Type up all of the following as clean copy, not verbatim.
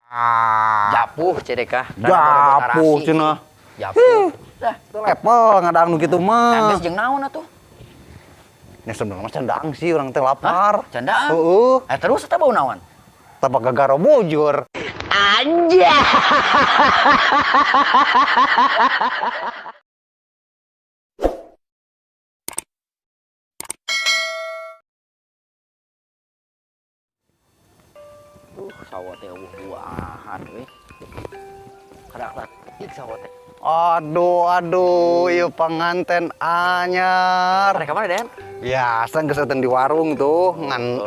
Ah. Japuh cedekah. Japuh cenah. Japuh. Dah, level ngadang nu kitu mah. Geus jeung naon atuh? Nya sebenarnya mah candang sih urang teh lapar. Candang? Heeh. Eh terus eta bau naon? Tapak gagaro bujur. Anjay. Sawah teh eueuh buahan euy. Kadak-kadik sawah teh. Aduh, aduh, ieu panganten anyar. Rek ka mana, Den? Biasa geus euteun di warung tuh, ngan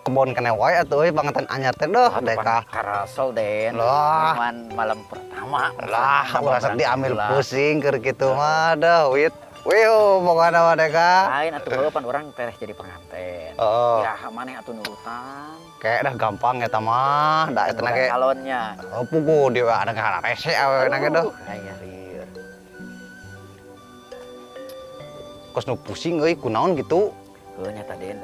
kebon kene wae atuh euy panganten anyar teh deuh deka. Karasel, Den. Lah. Malam pertama. Lah, ulah sok diambil pusing keur kitu mah dah, wit. Wiu, pokokna mah deka. Lain atuh heuh pan urang tereh jadi penganten. Heeh. Iraha maneh atuh nurutan. Kayak dah gampang eta mah, da eta ge. Calonnya. Oh, pugu di ada rese awewe ge dah. Aya lieur. Kos nu pusing euy kunaon gitu. Heuh nya ta, Den.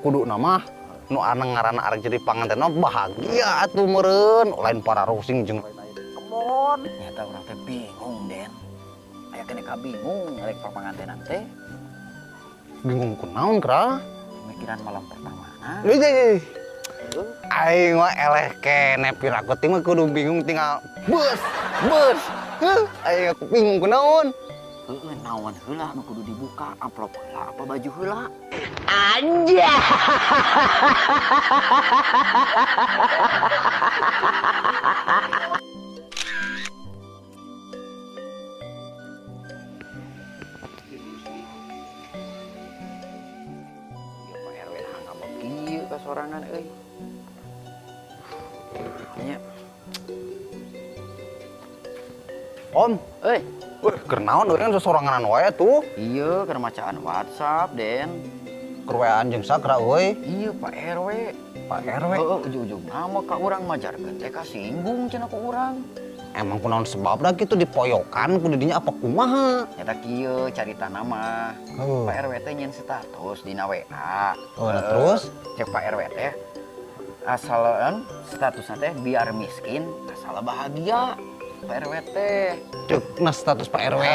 Kudu nama nu anang ngaranna arek jadi panganten mah bahagia atuh meureun, lain para rusing jeung lain-lain. Kebon. Nyata urang teh bingung, Den. Aya keneh ka bingung arek papangantenan teh. Bingung kunaon, Kra? Mikiran malam pertama. Euy. Aing mah eleh keneh piraku teh mah kudu bingung tinggal bus, bus. Heuh, aing aku bingung kunaon. Heueuh, naon heula nu kudu dibuka, amplop heula apa baju heula? Anjay. Ya Pak RW nah ngambek kieu ka sorangan euy. Nya. Om, euy. Wih, keur naon euy kan sosoranganan wae tuh. Iya, keur macaan WhatsApp, Den. Keur wean jeung sakra euy. Iya, Pak RW. Pak RW. Heeh, ujug-ujug mah ka urang majarkeun teh kasinggung cenah ku urang. Emang kunaon sebabna kitu dipoyokan ku didinya apa kumaha? Nyata kieu caritana mah. Pak RW teh nyeun status dina WA. Oh, nah terus? Cek Pak RW teh asalan statusna teh biar miskin asal bahagia. Pak RW teh. Cek nah status Pak RW.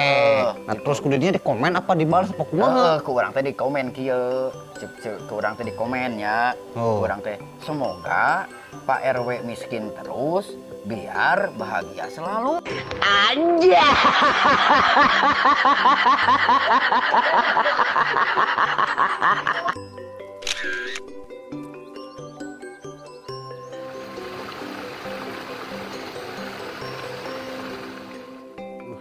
Nah terus ku didinya di komen apa dibalas apa kumaha? Ku urang teh di komen kieu. Cek ku urang teh di komennya. Ku urang teh semoga Pak RW miskin terus biar bahagia selalu. Anjay.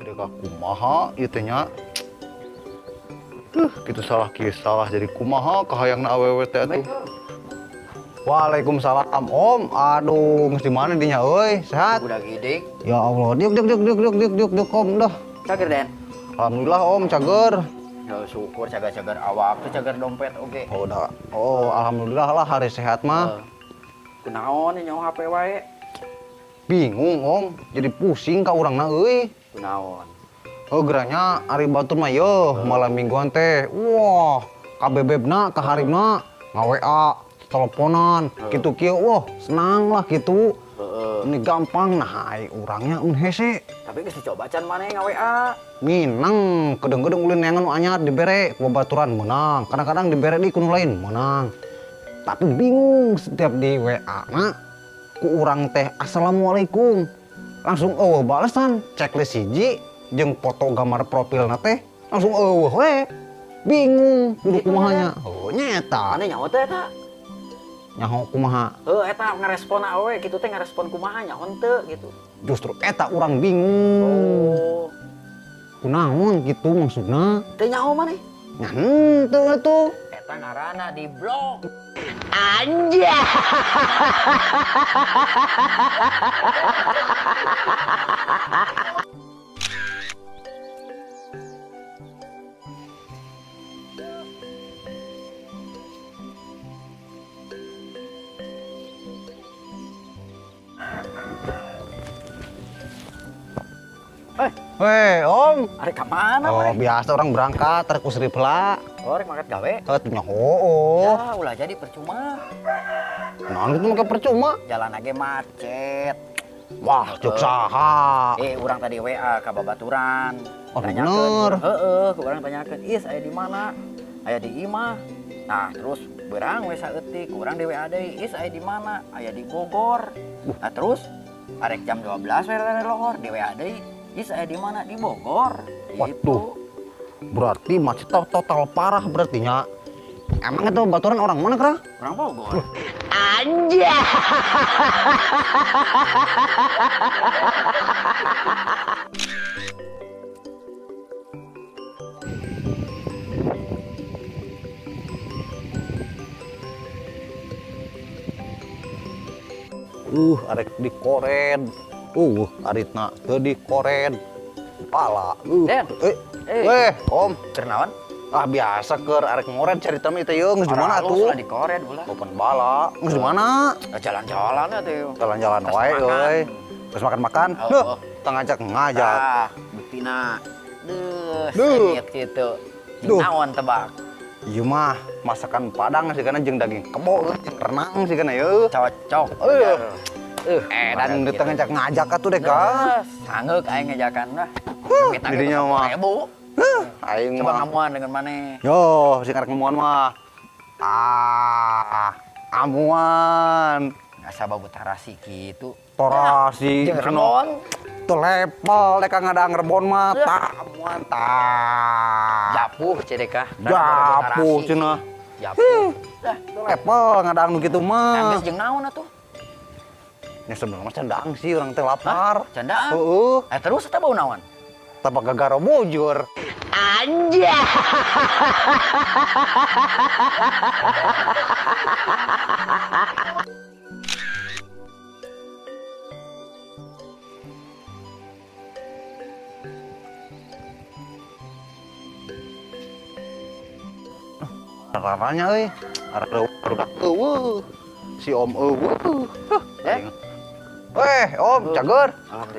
Deka kumaha ieu teh nya. Kitu salah kieu salah jadi kumaha kahayangna awewe teh atuh. Waalaikumsalam Om. Aduh, geus di mana dinya euy? Sehat? Udah gede. Ya Allah, diuk diuk diuk diuk diuk diuk diuk diuk Om dah. Cager, Den. Alhamdulillah Om cager. Ya syukur cager-cager awak tuh cager dompet oge. Oh, udah. Oh, alhamdulillah lah hari sehat mah. Kunaon nyaho HP wae? Bingung Om, jadi pusing ka urangna euy. Kunaon? Oh, geranya ari batur mah yeuh malam mingguan teh. Wah, kabebebna kaharibna nga-WA, teleponan, kitu kieu wah, senang lah gitu. Ini gampang nah ai urangnya mun hese. Tapi geus dicoba can maneh nga-WA. Minang, kedeng-kedeng ulin neangan nu anyar dibere ku babaturan meunang. Kadang-kadang dibere di ku nu lain meunang. Tapi bingung setiap di WA na ku urang teh assalamualaikum. Langsung eueuh balesan, checklist hiji jeung foto gambar profilna teh langsung eueuh we. Bingung kudu kumaha nya. Heuh nya eta. Ane nyaho teh eta. Nyaho kumaha? Heuh eta ngarespon awewe kitu teh ngarespon kumaha nyaho henteu gitu. Justru eta urang bingung. Oh. Kunaon gitu maksudna? Teu nyaho maneh? Nya henteu atuh. Eta ngaranna di blok. Anjay. Hei, Om. Arek ka mana, Oh, biasa orang berangkat, arek usri heula. Oh, rek mangkat gawe. Oh, teu nyaho. Ya, ulah jadi percuma. Naon kitu make percuma? Jalan age macet. Wah, cek saha? Urang tadi WA ka babaturan. Oh, bener. Heeh, urang tanyakeun, "Is aya di mana?" Aya di imah. Nah, terus berang we saeutik, urang di WA deui, "Is aya di mana?" Aya di Bogor. Nah, terus arek jam 12 we lohor di WA deui, "Is aya di mana?" Di Bogor. Waduh. Berarti macet total parah berarti nya. Emang itu baturan orang mana kra? Orang Bogor. Anjay. Arek dikored. Aritna teu dikored. Pala. Om, keur naon? Ah, biasa keur arek ngored carita mah teh yeuh, geus di mana atuh? Lah dikored ulah. Bopan bala. Geus di mana? Jalan-jalan atuh. Jalan-jalan wae euy. Terus makan-makan. Duh, teu ngajak-ngajak. Ah, buktina. Duh, sengit kitu. Jeung naon tebak? Ieu mah masakan Padang sih kana jeung daging kebo jeung renang sih kana yeuh. Cocok. Dan teu ngajak-ngajak atuh deh ka. Sangeuk aing ngajakan lah. Didinya mah. Aing coba ngamuan dengan maneh. Yo, sing arek ngamuan mah. Ah, amuan. Asa babu tarasi kitu. Tarasi jeung rebon. Teu level dek ngadang rebon mah tah amuan tah. Japuh cedekah. Japuh cenah. Japuh. Teu level ngadang nu kitu mah. Geus jeung naon atuh? Nya sebenarnya mah candang sih urang teh lapar. Candang? Heeh. Terus eta bau naon? Tapak gagaro bujur. Anjay. Raranya euy, arek eueuh. Si Om eueuh. Om, cager.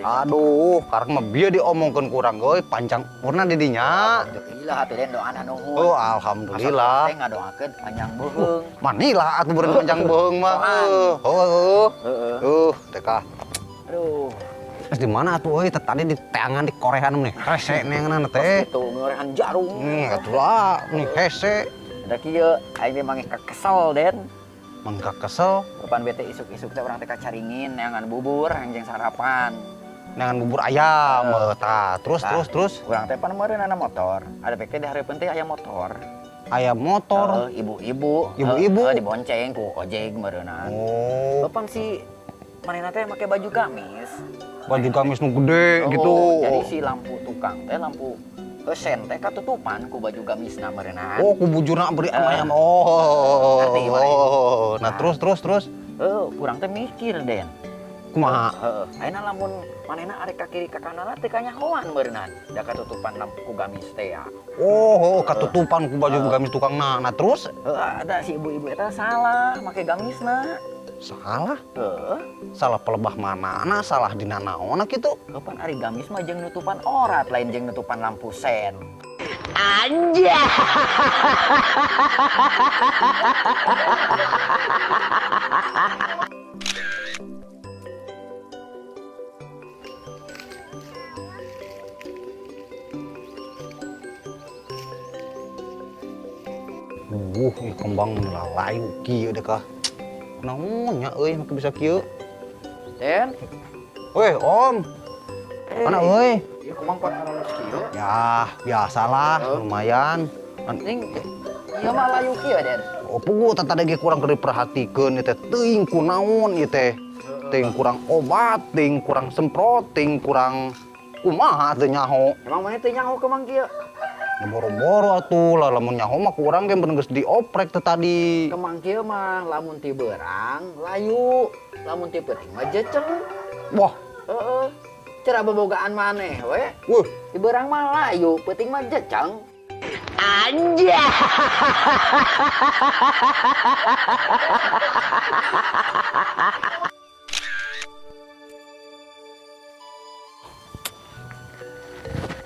Aduh, karek mah bieu diomongkeun kurang euy, panjang umurna di dinya. Alhamdulillah atuh den doana nuhun. Oh, alhamdulillah. Asa teh ngadoakeun panjang beuheung. Manila atuh beureun panjang beuheung mah. Heuh. Heeh. Teh kah. Aduh. Terus di mana atuh euy tadi di teangan di korehan nih. Hese neangan teh. Itu ngorehan jarum. Atuh lah, nih hese. Da kieu aing teh mangih kesel den. Mangga kesel. Kapan bete isuk-isuk teh urang teh kacaringin neangan bubur hayang sarapan. Neangan bubur ayam, tah. Terus terus. Urang teh pan meureun ana motor. Ada pek teh di hareupeun teh aya motor. Aya motor. Ibu-ibu. Ibu-ibu dibonceng ku ojek meureunna. Oh. Kapan si manehna teh make baju gamis. Baju gamis nu gede gitu. Jadi si lampu tukang teh lampu sen teh katutupan ku baju gamisna meureunna. Oh, ku bujurna beri ayam. Oh. Nah, terus. Urang teh mikir, Den. Kumaha? Heeh. Ayeuna lamun manehna arek ka kiri ka kanan teh kanyahoan meureunna. Da katutupan lampu ku gamis teh ya. Oh, katutupan ku baju gamis tukangna. Nah, terus? Heeh, ada si ibu-ibu eta salah make gamisna. Salah? Heeh. Salah pelebah manana, salah dina naonna kitu. Kapan ari gamis mah jeung nutupan orat, lain jeung nutupan lampu sen. Anjay. Ieu kembang lalayu kieu deh kah. Naon nya euy make bisa kieu? Den. Weh, Om. Mana euy? Ieu kembang pan alus kieu. Ya, biasalah, lumayan. Ning ieu mah layu kieu, Den. Oh, puguh teh tadi ge kurang keur diperhatikeun ieu teh teuing kunaon ieu teh. Teuing kurang obat, teuing kurang semprot, teuing kurang kumaha teu nyaho. Emang maneh teu nyaho kembang kieu? Ya boro-boro atuh lah lamun nyaho mah kurang ge geus dioprek teh tadi. Kemang kieu mah lamun ti beurang layu, lamun ti peuting mah jeceng. Wah, heeh. Cara bobogaan maneh we. Wuh, ti beurang mah layu, peuting mah jeceng. Anjay.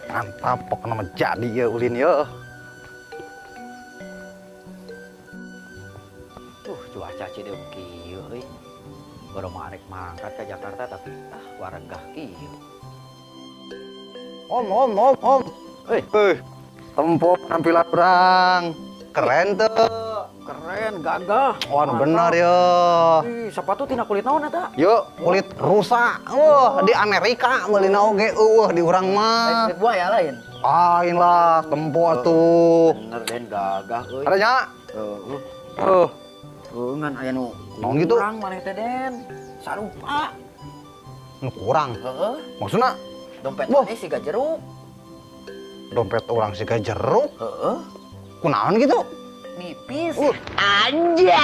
Mantap, pokoknya mah jadi ya ulin ya. Cuaca cideum kieu euy. Baru marek mangkat ke Jakarta tapi Wargah kieu. Om, om, om, om. Eh, Tempo penampilan orang. Keren tuh. Keren, gagah. Wah, nu bener ya. Ih, sepatu tina kulit naon eta? Yuk, kulit rusa. Wah, di Amerika meulina oge eueuh di urang mah. Kulit buaya lain. Lain lah, tempo atuh. Bener Den, gagah euy. Ada nya? Heeh. Eh, Heuh, ngan aya nu Naon gitu? Kurang maneh teh Den. Sarupa. Nu kurang. Heeh. Maksudna Dompet Wah. maneh siga jeruk. Dompet orang siga jeruk. Heeh. Kunaon gitu? Nipis. Anjay.